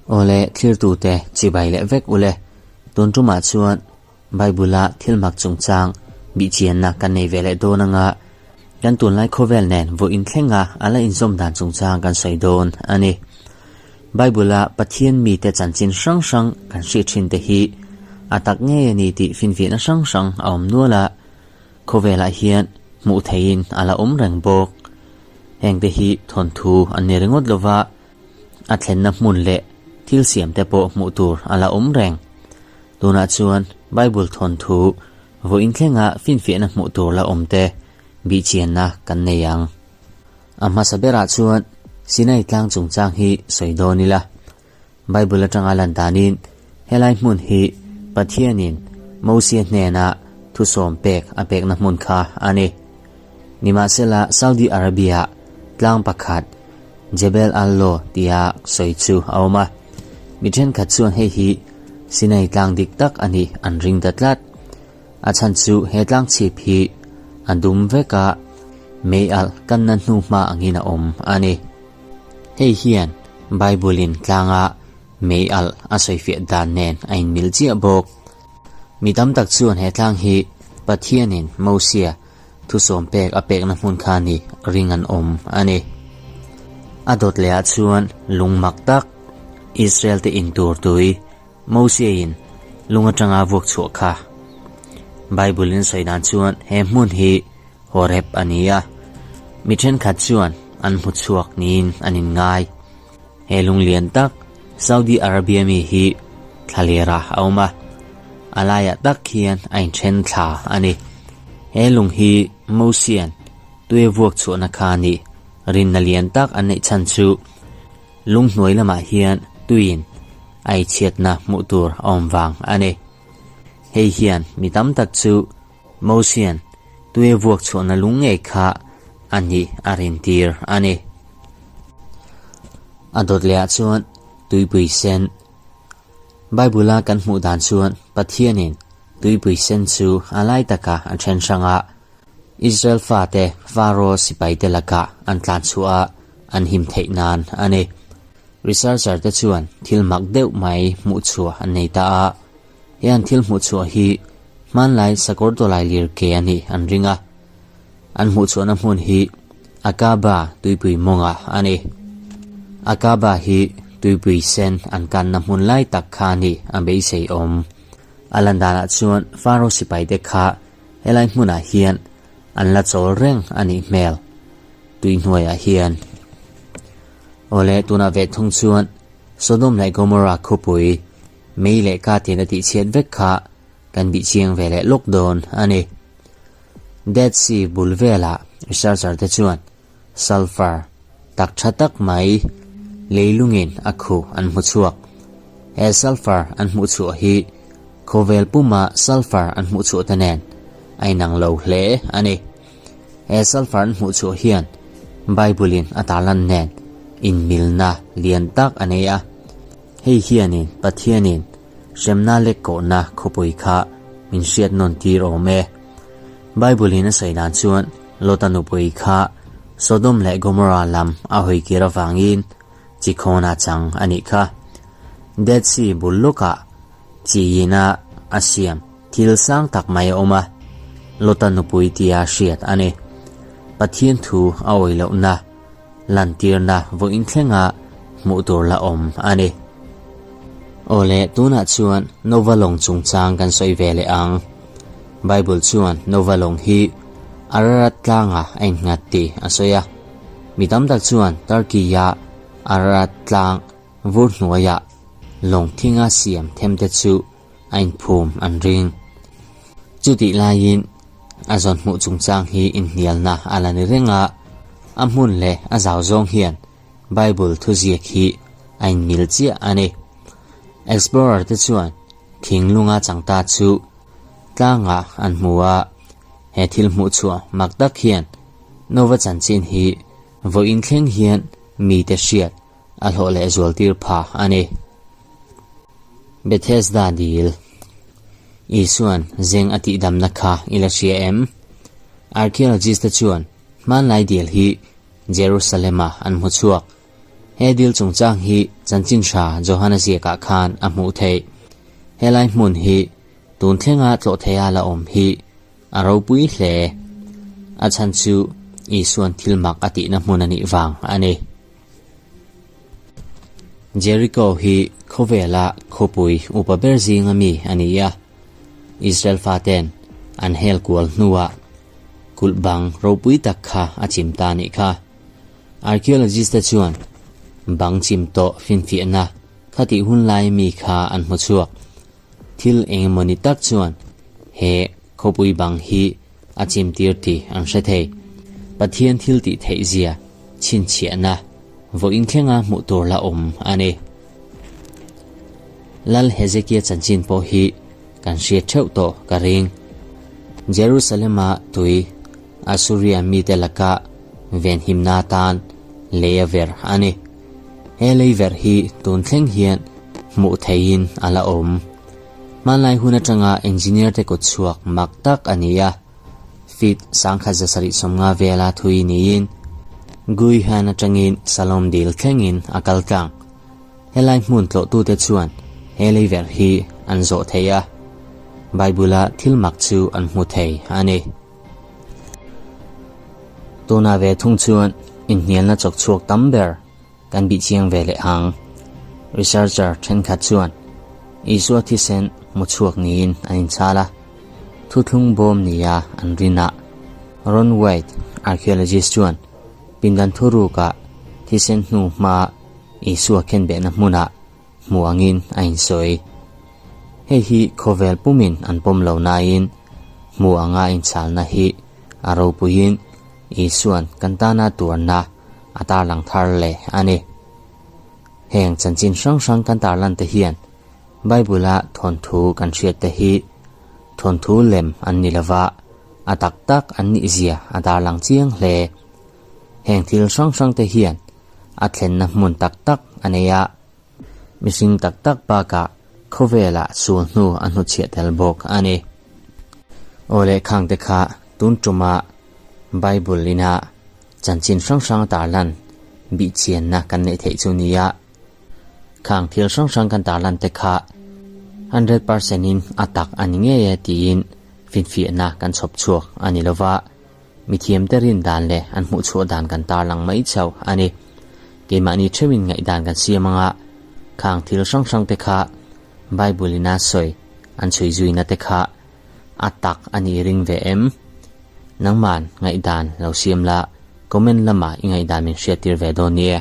Awle, thlirtute chibai leh vek ule. Tun tumah chuan Bible-a thil mak chungchang bihchianna kan nei ve leh dawn anga kan tunlai khawvel nen vawiin thlenga a la inzawm dan chungchang kan sawi dawn a ni. Bible-a Pathian mite chanchin hrang hrang kan hriat thin te hi a tak ngei a ni tih finfiahna hrang hrang a awm nual a, khawvelah hian hmuh theihin a la awm reng bawk. Hengte hi thawnthu an ni ringawt lova, a thlenna hmun leh thil siam te pawh hmuh tur a la awm reng. Tunah chuan Bible thawnthu vawiin thlenga finfiahna hmuh tur la awm te bihchianna kan nei ang. A hmasa berah chuan Sinai tlang chungchang hi sawi dawn ila. Bible atanga lan danin helai hmun hi Pathianin Mosia hnena thusawm pek a pekna hmun kha a ni. Nimahsela Saudi Arabia tlang pakhat Jebel Allo tia sawi chu a awm a. Mi thenkhat chuan hei hi Sinai tlang dik tak a nih an ring ta tlat. A chhan chu he tlang chhip hi a dum vek a, mei alh kanna hnu hma angin a awm a ni. Hei hian Bible-in tlanga mei alh a sawifiah dan nen a inmil chiah bawk. Mi tam tak chuan he tlang hi Pathianin Mosia thusawm pek a pekna hmun kha ni ring an awm a ni. A dawt lehah chuan lung mak tak Israel-te in tur tui Mosia-in lung atanga vuak chhuah kha. Bible-in sawi dan chuan he hmun hi Horeb a ni a, mi thenkhat chuan an hmu chhuak niin an inngai. He lung lian tak Saudi Arabia mi hi thlalera a awm a, a laiah tak hian a inthen thla a ni. He lung hi Mosian tui a vuak chhuahna kha a ni. Rinna lian tak an neih chhan chu lung hnuai lamah hian tuiin a eichhiatna hmuh tur a awm vang a ni. Hei hian mi tam tak chu Mosian tui a vuak chhuahna lung ngei kha a nih a rintir a ni. A dawt lehah chuan tuipui sen. Bible-a kan hmuh dan chuan Pathianin tuipui sen chu a lai taka a then hrang a, Israel fate Pharaoh sipaite lakah an tlan chhuah a, an him theih nan a ni. Researcher te chuan thil mak deuh mai hmuh chhuah an nei ta a. He an thil hmuh chhuah hi hmanlai sakawr tawlai lir ke a nih an ring a. An hmuh chhuahna hmun hi Aqaba tuipui mawngah a ni. Aqaba hi tuipui sen an kanna hmun lai tak kha a nih a beisei awm. A lan danah chuan Pharaoh sipaite kha helai hmunah hian an la chawl reng a nih hmel tui hnuaiah hian. Awle tunah ve thung chuan Sodom leh Gomorrah khawpui Mei leh ka tin a tihchhiat vek kha kan bih chiang ve leh lawk dawn a ni. Dead Sea bul velah researcher te chuan sulphur tak tha tak mai leilungin a khuh an hmu chhuak. He sulphur an hmuh chhuah hi khawvel puma sulphur an hmuh chhuah te nen a inang lo hle a ni. He sulphur an hmuh chhuah hian Bible in a tarlan nen inmilna lian tak a nei a. Hei hianin Pathianin hremna lek kohna khawpui kha min hriat nawn tir awm e. Bible-in a sawi dan chuan Lota nupui kha Sodom leh Gomorrah lam a hawi kir avangin chi khawn a chang a nih kha. Dead Sea bul lawkah chiina a siam thil sang tak mai a awm a, Lota nupui tia hriat a ni. Pathian thu a awih lohna Lantirna vawiin thlenga hmuh tur la awm a ni. Awle, tunah chuan Nova lawng chungchang kan sawi ve leh ang. Bible chuan Nova lawng hi Ararat tlanga a innghat tih a sawi a. Mi tam tak chuan Turkey-a Ararat tlang vur hnuaiah lawng thinga siam themte chu a inphum an ring. Chutih laiin a zawn hmuh chungchang hi inhnialna a la ni reng a, a hmun leh a zau zawng hian Bible thuziak hi a inmil chiah a ni. Explorer te chuan thinglunga changta chu tlangah an hmu a, he thil hmuh chhuah mak tak hian Nova chanchin hi vawiin thleng hian mite hriat a hlawh leh zual tir pha a ni. Bethesda dil Isuan zeng a tihdamna kha i la hria em? Archaeologist te chuan hmanlai dil hi Jerusalem-ah an hmu chhuak. He dil chungchang hi Chanchin Hra Johana ziakah khan a hmuh theih. Helai hmun hi tun thlenga tlawh theia la awm hi a ropui hle. A chhan chu Isuan thil mak a tihna hmun a nih vang a ni. Jericho hi khawvela khawpui upa ber zinga mi a ni a. Israel faten an hel kual hnuah kulh bang ropui tak kha a chim ta nih kha. Archaeologist te chuan bang chim tawh finfiahna khatih hun lai mi kha an hmu chhuak. Thil engemawni tak chuan he khawpui bang hi a chim tir tih an hre thei. Pathian thil tih theih zia chhinchhiahna vawiin thlenga hmuh tur la awm a ni. Lal Hezekia chanchin pawh hi kan hriat theuh tawh ka ring. Jerusalem-a tui Assuria mite laka venhimna atan lei a verh a ni. He lei verh hi tun thleng hian hmuh theihin a la awm. Hmanlai hun atanga engineer te kut chhuak mak tak a ni a, feet 1750 vela thui niin Guihan atangin Salom dil thlengin a kal tlang. Helai hmun tlawhtute chuan he lei verh hi an zawh thei a, Bible-a thil mak chu an hmu thei a ni. Tuna ve thung chuan inhnialna chawk chhuak tam ber kan bih chiang ve leh ang. Researcher thenkhat chuan Isua thisen hmu chhuak niin an inchhal a, thuthlung bawm nia an rin a. Ron White, archaeologist chuan pindan thurukah thisen hnu hmaa Isua khenbehna hmunah hmu angin a insawi. Hei hi khawvel pumin an pawm lo nain hmu anga inchalna hi a ropuiin Isua'n kan tana tuarna a tarlang thar leh a ni. Heng chanchin hrang hrang kan tarlante hian Bible-a thawnthu kan hriatte hi thawnthu lem an ni lova, a tak tak an nihzia a tarlang chiang hle. Heng thil hrang hrangte hian a thlenna hmun tak tak a nei a, mihring tak tak bakah khawvelah sul hnu a hnuchhiah tel bawk a ni. Aw leh khangte kha tun tuma Bible ina chanchin hrang hrang tarlan bihchianna kan neih theih chu nia. Khang thil hrang hrang kan tarlan te kha 100% in a tak a ni ngei e tiin finfiahna kan chhawp chhuak a ni lova. Mithiamte rin dan leh an hmuhchhuah dan kan tarlang mai chauh a ni. Keimahni theuhin ngaihdan kan siam anga khang thil hrang hrangte kha Bible ina sawi an chhui zuina te kha a tak a nih ring ve em? Nangman ngaihdan lo siam la, comment lamah i ngaihdan min hriattir ve dawn nia.